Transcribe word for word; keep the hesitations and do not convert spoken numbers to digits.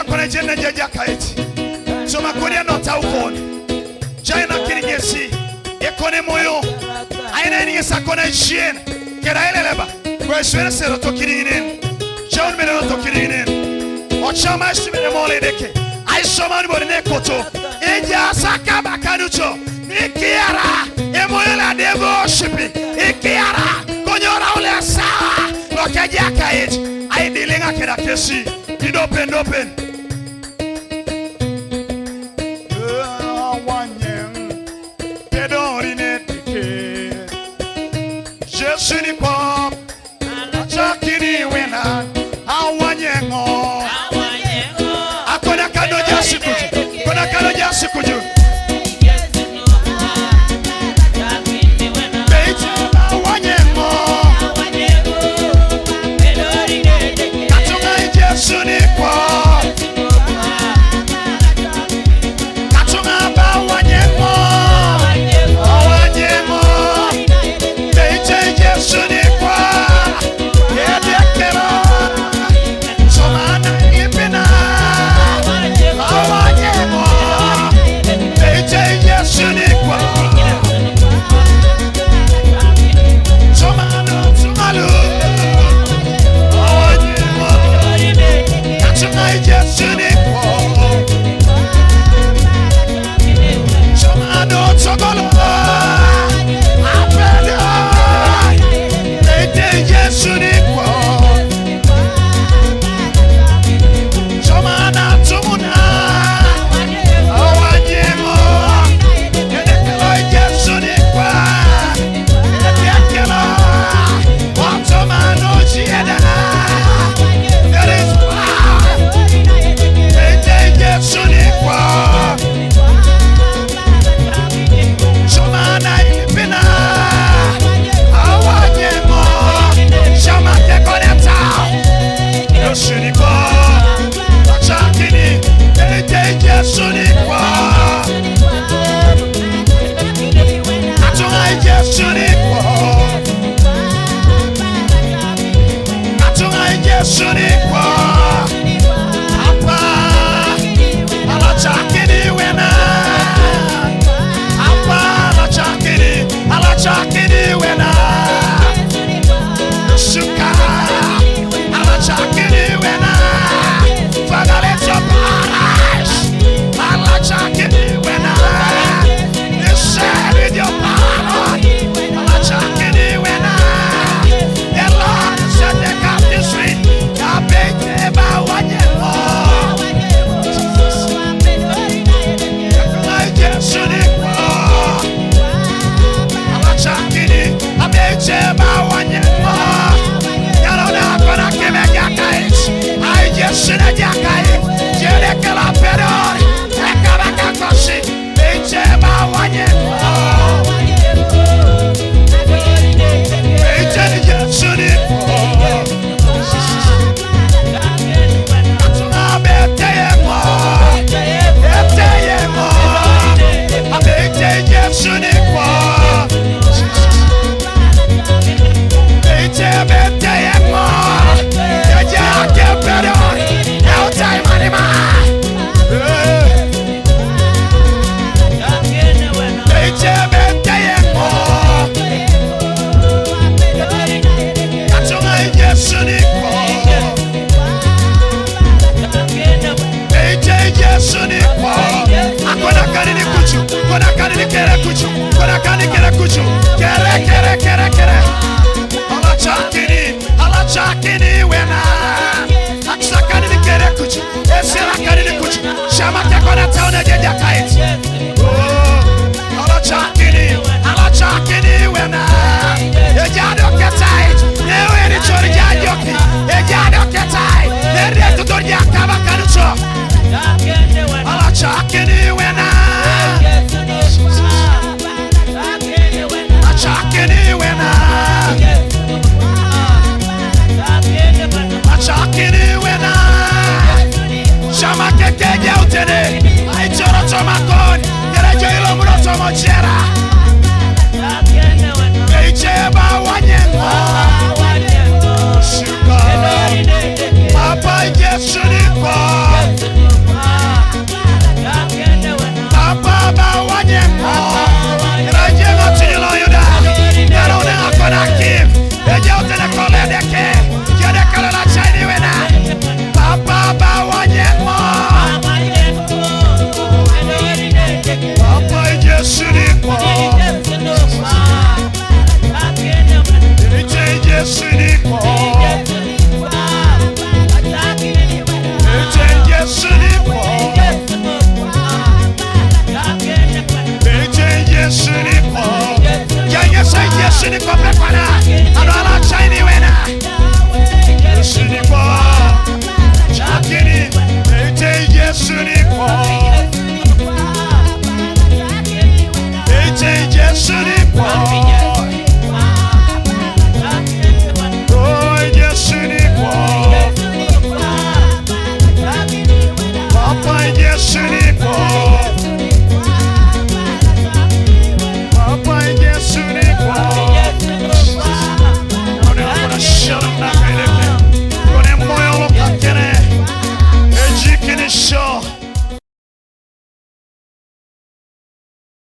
Kona jene je jakait. Soma kodia nota ukon. Jaina kini ngesi. Ekone moyo. Aina ini ngesa kona jien. Kera eleleba. Kwe shwere sero to kini inen. Jaun mene to kini inen. Ochama shi mene mole deke. Ai soma ni bori ne koto. Eja saka bakanucho. Ikiara. Emoyo la devo shipi. Ikiara. Konyora ule sawa. Loke jakait. Ai dilinga kera kesi. Idopen, dopen. Awanyeng, pedori ne dike. Jesu ni pop, achakini wena. Awanyengo. Akona kano jasi kuju. Kona kano jasi kuju. Beit awanyengo. Katunga Jesu ni kwa. Katunga ba wanyemo. Wanyemo. Beit Jesu ni kwa. Yedekelo. Somana ipina. Wanyemo. Beit Jesu ni kwa. Somano, somalo. Wanyemo. Katunga Jesu ni kwa. Somano, somalo. Apele. Beit Jesu ni kwa. Somana, somuna. Awanyemo. Edekelo Jesu ni kwa. Edekelo. Otomano chieda. There is power. Ete Jesu ni kwa. Somana ipina. Awanyemo. Shama te koneta. Jesu ni kwa. Achakini. Ete Jesu ni kwa. Katunga Jesu ni kwa. Katunga Jesu ni kwa. Apa. Alachakini wena. Apa alachakini. Alachakini wena. Suka. Alachakini wena. Father, let your power rise. Alachakini wena. You said with your power. Alachakini wena. The Lord set the captives free. Abete ba wanyemo. Jesu ni kwa. Alachakini. Abete ba wanyemo. Yaro na kona kime jakai. Ai Jesu na jakai. Jere kala pedor. Ekaba kakoshi. Beit ba wanyemo. Beit Jesu ni kwa. Katunga bete yemo. Bete yemo. Abete Jesu ni kwa. Bete, bete yemo. Eja ke pero. El time anima. Eh. Bete, bete yemo. Katunga Jesu ni kwa. Beit Jesu ni kwa. Akona kani ni kuchu. Kona kani ni kere kuchu. Kona kani kere kuchu. Kere, kere, kere, kere. Alachakini. Alachakini wena. Aksakani ni kere kuchu. Esera kani ni kuchu. Shama ke kona taone jeja kait. Oh, alachakini, alachakini wena. Ejado ketai, ewe ni chori jajoki. Ejado ketai, ere tutor jakaba kanucho. Alachakini wena. Achakini wena. Achakini wena. Shama kekeja utene. Aichoro choma kon. Yerejo ilo muno chomo chera. Beit ba wanyemo. Shika. Papa Jesu ni kwa. 주님